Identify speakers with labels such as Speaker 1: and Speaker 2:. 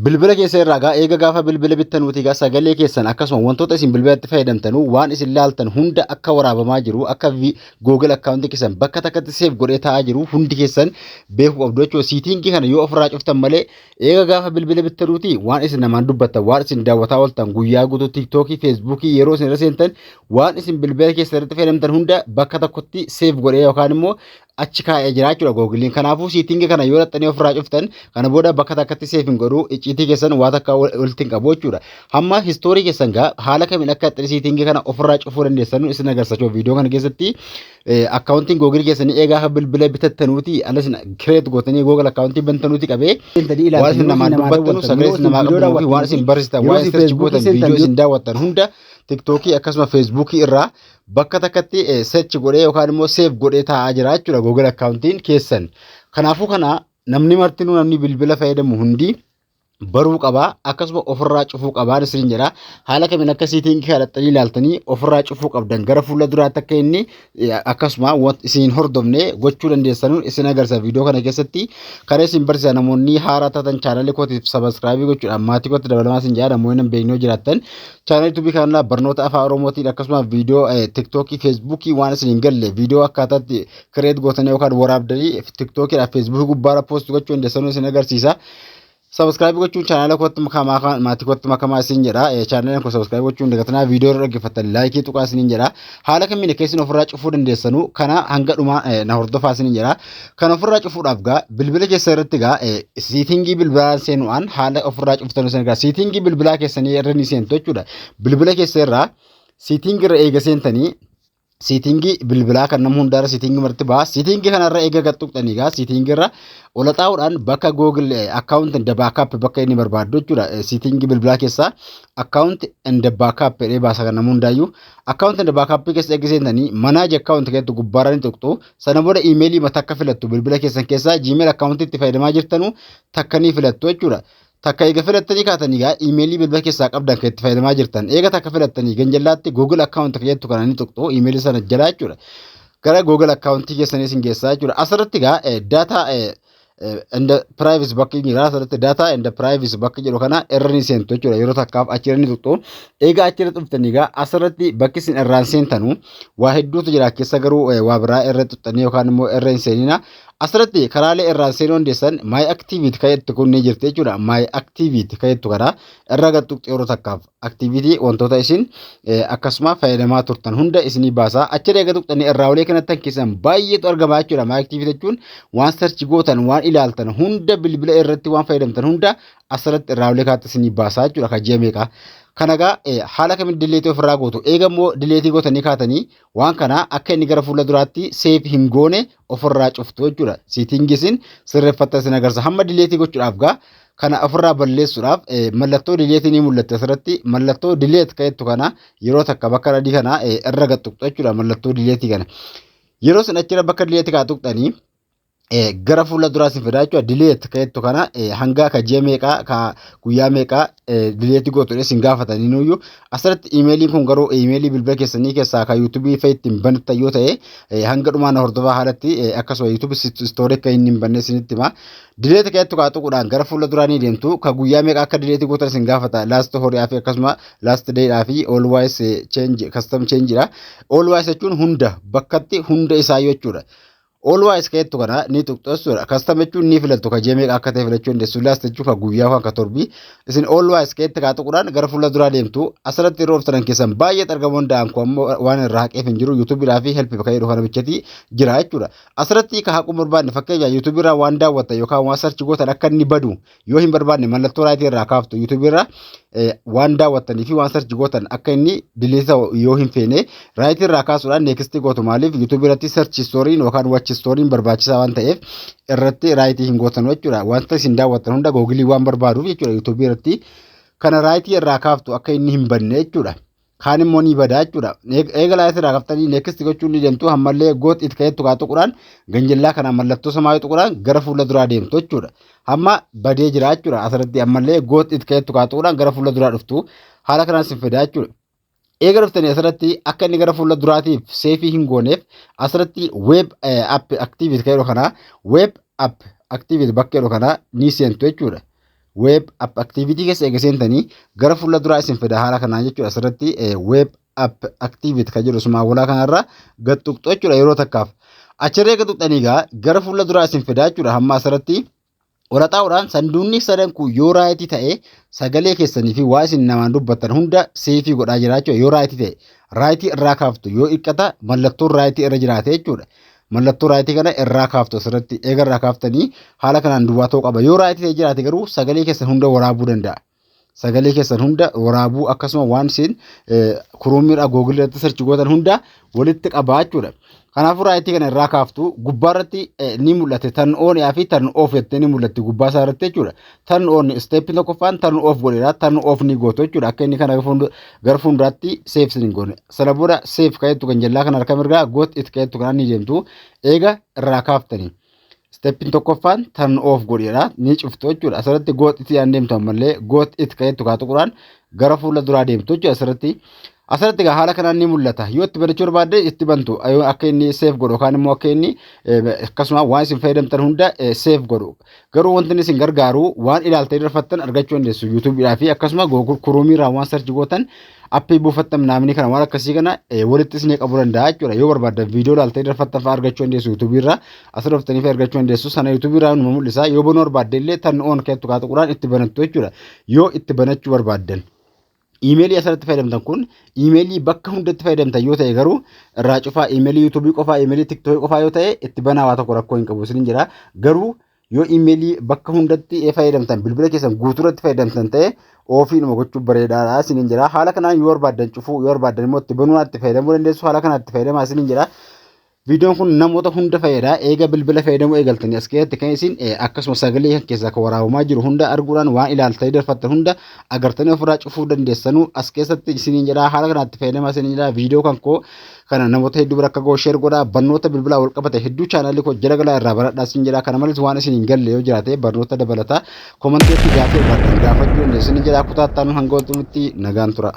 Speaker 1: Bilbila keessa irraa gaa eega gaafa bilbila bittanuuti gaa sagalee keessan akkasuma wantoota isin bilbilatti fayyadamtanuu waan isin laaltan hunda akka waraabamaa jiru, akka Google akkaawuntii keessan bakka takkatti save godhee taa'aa jiru hundi keessan beekuu qabdu jechuudha. Settingii kana yoo ofirraa cuftan malee, eega gaafa bilbila bittanuuti waan isin namaan dubbattan, waan isin daawwataa ooltan guyyaa guutuu, TikTokii, Facebookii yeroo isin irra seentan, waan isin bilbila keessa irratti fayyadamtan hunda bakka tokkotti save godhee yookaan immoo achi kaa'ee jira jechuudha Googiliin. Kanaafuu settingii kana yoo dhaxxanii ofirraa cuftan, kana booda bakka takkatti save hin godhu, icciitii keessan waa takka walitti hin qabu jechuudha. Hamma history keessan gaa haala kamiin akka settingii kana ofirraa cufuu dandeessan isin agarsiisa viidiyoo kana keessatti. Akkaawuntiin Google keessanii eegaa bilbila bitattanuuti ala isin create gootanii Google akkaawuntii bantanuuti qabee waan isin namaan dubbattanu, sagalee isin namaa qabdanuu fi waan isin barreessitan, waan isin search gootan, viidiyoo isin daawwattan hunda TikTokii akkasuma Facebookii irraa bakka takkatti search godhee yookaan immoo save godhee taa'aa jira jechuudha Google akkaawuntiin keessan. Kanaafuu kana namni martinuu, namni bilbila fayyadamu hundi baruu qabaa, akkasuma ofirraa cufuu qabaa isin jedha. Haala kamiin akka settingii kadhattanii ilaaltanii ofirraa cufuu qabdan, gara fuula duraatti akka inni akkasuma isin hordofne gochuu dandeessanuun isin agarsiisa viidiyoo kana keessatti. Kana isin barsiisa. Namoonni haaraa taatan chaanalii kootiif subscribe gochuudhaan maatii kootti dabalamaa isin jedha. Namoonni hin beekne jiraattan, chaanalii YouTubeii kanarraa barnoota Afaan Oromootiin akkasuma viidiyoo TikTokii, Facebookii waan isin hin galle, viidiyoo akkaataatti create gootanii yookaan waraabdanii TikTokiidhaaf Facebookii gubbaarra post gochuu dandeessanuun isin agarsiisa. Subscribe gochuun chaanala kootti makamaa, maatii kootti makamaa isin jedha. Chaanala koo subscribe gochuun dagatanaa, viidiyoo irra dhaggeeffattan like tuqaa isin jedha. Haala kamiin akka isin ofirraa cufuu dandeessanu kana hanga dhumaa na hordofaa isin jedha. Kana ofirraa cufuudhaaf gaa bilbila keessa irratti gaa settingii bilbilaa seenuudhaan haala ofirraa cuftanu isin gaa settingii bilbilaa keessanii irra ni seentu jechuudha. Bilbila keessa irraa settingii irra eega seentanii, settingii bilbilaa kan nama hundaarra settingii marti ba'a. Settingii kanarra eega gad tuqxanii gaa settingii irra ola xaa'uudhaan bakka Google account and backup bakka inni barbaaddu jechuudha. Settingii bilbilaa keessaa account and backup jedhee baasa kan nama hundaayyuu. Account and backup keessa eega seentanii, manage account keessatti gubbaarra ni tuqxu. Sana booda iimeelii takka filattu. Bilbila keessan keessaa Gmail account itti fayyadamaa jirtanu takka ni filattu jechuudha. Takka eega filattanii kaatanii gaa iimeelii bilbila keessaa qabdan kan itti fayyadamaa jirtan eega takka filattanii, ganjallaatti Google account kan jettu kana ni tuqxu, iimeelii sana jalaa jechuudha. Gara Google account keessanii isin geessaa jechuudha. Asirratti gaa data and privacy bakki jira. Asirratti data and privacy bakki jedhu kana irra ni seentu jechuudha. Yeroo takkaaf achirra ni tuqxu. Eega achirra tuqxanii gaa asirratti bakki isin irraan seentanu waa hedduutu jira keessa, garuu waa biraa irra tuqxanii yookaan immoo irra hin seenina. Asirratti karaalee irraan seenuu dandeessan my activity kan jettu kun ni jirti jechuudha. My activity kan jettu kana irra gad tuqxu yeroo takkaaf. Activity wantoota isin akkasuma fayyadamaa turtan hunda isinii baasa. Achirra eega tuqxanii irraa olee kanatti keessan baay'eetu argama jechuudha. My activity jechuun waan search gootan, waan ilaaltan hunda, bilbila irratti waan fayyadamtan hunda asirratti irraa olee kanatti isinii baasa jechuudha. Kan ji'a meeqa. Kana egaa haala kamiin delete ofirraa gootu? Eega immoo delete gootanii kaatanii, waan kana akka inni gara fuula duraatti save hin goone ofirraa cuftu jechuudha. Settingii isin sirreeffatta isin agarsiisa. Hamma delete gochuudhaaf gaa kana ofirraa balleessuudhaaf mallattoo delete ni mul'atti asirratti. Mallattoo delete kan jettu kana yeroo takka bakka adii kana irra gad tuqxu jechuudha, mallattoo delete kana. Yeroo isin achirra bakka delete kana tuqxanii, gara fuula duraa isin fidaa jechuudha. Delete kan jettu kana hanga ka ji'a meeqaa, ka guyyaa meeqaa delete gootu isin gaafatanii nuyyuu. Asirratti iimeeliin kun garuu iimeelii bilbila keessanii keessaa kan YouTubeii fa'i ittiin banattan yoo ta'e, hanga dhumaan hordofaa haalatti akkasuma YouTubeii history akka inni hin banne isinitti hima. Delete kan jettu kaa tuquudhaan gara fuula duraa ni deemtu. Ka guyyaa meeqa akka delete gootan isin gaafata. Last horiidhaa fi akkasuma last dayidhaa fi always change, custom change dha. Always jechuun hunda bakkatti hunda isaa jechuudha. Always kan jettu kana ni tuqxu jechuudha. Custom jechuun ni filattu, ka ji'a meeqa akka ta'e filachuu dandeessu. Last jechuun ka guyyaa yookaan ka torbii. Isin always kan jette kaa tuquudhaan gara fuula duraa deemtu. Asirratti yeroo dhuftan keessan baay'ee argamuu danda'an kun ammoo waan irraa haqeef hin jiru. YouTubeiidhaa fi help bakka jedhu kana bichatti jira jechuudha. Asirratti ka haquu barbaanne, fakkeenyaaf YouTubeii irraa waan daawwattan yookaan waan search gootan akka inni badu yoo hin barbaanne, mallattoo right irraa kaaftu. YouTubeii irraa waan daawwattanii fi waan search gootan akka inni delete ta'u yoo hin feene, right irraa kaasuudhaan next gootu. Maaliif? YouTubeii irratti search historyn yookaan watch historyn barbaachisaa waan ta'eef irratti right hin gootan jechuudha. Wanta isin daawwattan hunda Googleii waan barbaaduuf jechuudha YouTubeii irratti. Kana right irraa kaaftu akka inni hin banne jechuudha. Kaan immoo ni badaa jechuudha. Eega right irraa kaaftanii next gochuun ni deemtu. Ammallee got it ka'eettu kaa tuquudhaan ganjillaa kana mallattoo samaayii tuquudhaan gara fuula duraa deemtu jechuudha. Hamma badee jira jechuudha. Asirratti ammallee got it ka'eettu kaa tuquudhaan gara fuula duraa dhuftu. Haala kanaan sin fidaa jechuudha. Eega dhuftanii asirratti akka inni gara fuula duraatiif save hin gooneef asirratti web app activity kan jedhu kana, web app activity bakka jedhu kana ni seentu jechuudha. Web app activity keessa eega seentanii gara fuula duraa isin fida haala kanaan jechuudha. Asirratti web app activity kan jedhu sumaa walaa kanarra gad tuqxu jechuudha yeroo takkaaf. Achirra eega tuqxanii egaa gara fuula duraa isin fida jechuudha. Hamma asirratti walaxaa'uudhaan sanduuqni sadan kun yoo right ta'e, sagalee keessanii fi waa isin namaan dubbattan hunda save godhaa jira jechuudha. Yoo right ta'e, right irraa kaaftu yoo dhiqqata mallattoon right irra jiraate jechuudha. Mallattoo right kana irraa kaaftu. Asirratti eega irraa kaaftanii haala kanaan duwwaa ta'uu qaba. Yoo right ta'e jiraate garuu sagalee keessan hunda waraabuu danda'a. Sagalee keessan hunda waraabuu, akkasuma waan isin Chromeiidhaa Google irratti search gootan hunda walitti qabaa jechuudha. Kanaafuu right kana irraa kaaftu. Gubbaa irratti ni mul'ate, turn on fi turn off jettee ni mul'atti gubbaa isaa irratti jechuudha. Turn on, steppiin tokkoffaan turn off godheedha. Turn off ni gootu jechuudha. Akka inni kana gara fuulduraatti save sin hin goone. Sana booda save ka'eettu kan jallaa kana harka mirgaa got it ka'eettu kanaan ni deemtu eega irraa kaaftanii. Steppiin tokkoffaan turn off godheedha. Ni cuftu jechuudha. Asirratti got it yaan deemtu, ammallee got it ka'eettu kaa tuquudhaan gara fuula duraa deemtu jechuudha asirratti. Asirratti egaa haala kanaan ni mul'ata. Yoo itti banachuu barbaadde itti bantu. Akka inni save godhu yookaan immoo akka inni akkasuma waan isin fayyadamtan hunda save godhu. Garuu wanti inni isin gargaaru waan ilaaltanii darfattan argachuu dandeessu. YouTubeiidhaa fi akkasuma Google Chromeiirraa waan search gootan, app buufattan naamni kana waan akkasii kana walitti isinii qabuu danda'a jechuudha. Yoo barbaaddan viidiyoo ilaaltanii darfattan fa'aa argachuu dandeessu YouTubeiirraa. Asirra dhuftanii fi argachuu dandeessu. Sana YouTubeiirraa numa mul'isa. Yoo banuu barbaadde illee turn on keettu kaa tuquudhaan itti banattu jechuudha. Yoo itti banachuu barbaaddan. Iimeelii asirratti fayyadamtan kun iimeelii bakka hundatti fayyadamtan yoo ta'e garuu irraa cufaa. Iimeelii YouTubeii qofaa, iimeelii TikTokii qofaa yoo ta'e itti banaa, waa tokko rakkoo hin qabu isin jira. Garuu yoo iimeelii bakka hundatti fayyadamtan, bilbila keessan guutuurratti fayyadamtan ta'e, offiinuma gochuu bareedaadha isiniin jira. Haala kanaan yoo barbaaddan cufuu, yoo barbaaddan immoo itti banuu itti fayyadamuu dandeessu. Haala kanaan itti fayyadamaa isiniin jira. Viidiyoon kun namoota hunda fayyada. Eega bilbila fayyadamuu eegaltanii as keessatti kan isin akkasuma sagalee kan keessaa kan waraabamaa jiru hunda arguudhaan waan ilaaltanii darfattan hunda agartanii ofirraa cufuu dandeessanuu as keessatti isiniin jedha. Haala kanaatti fayyadamaa isiniin jedha. Viidiyoo kan koo kana namoota hedduu bira akka ga'u share godhaa. Barnoota bilbilaa wal qabate hedduu chaanaalii koo jala galaa irraa baradhaa isin jedha. Kana malees waan isin hin galle yoo jiraate barnoota dabalataa commentiitti gaafii barbaaddan gaafachuu dandeessu isin jedha. Kutaa itti aanu hanga wal nagaan tura.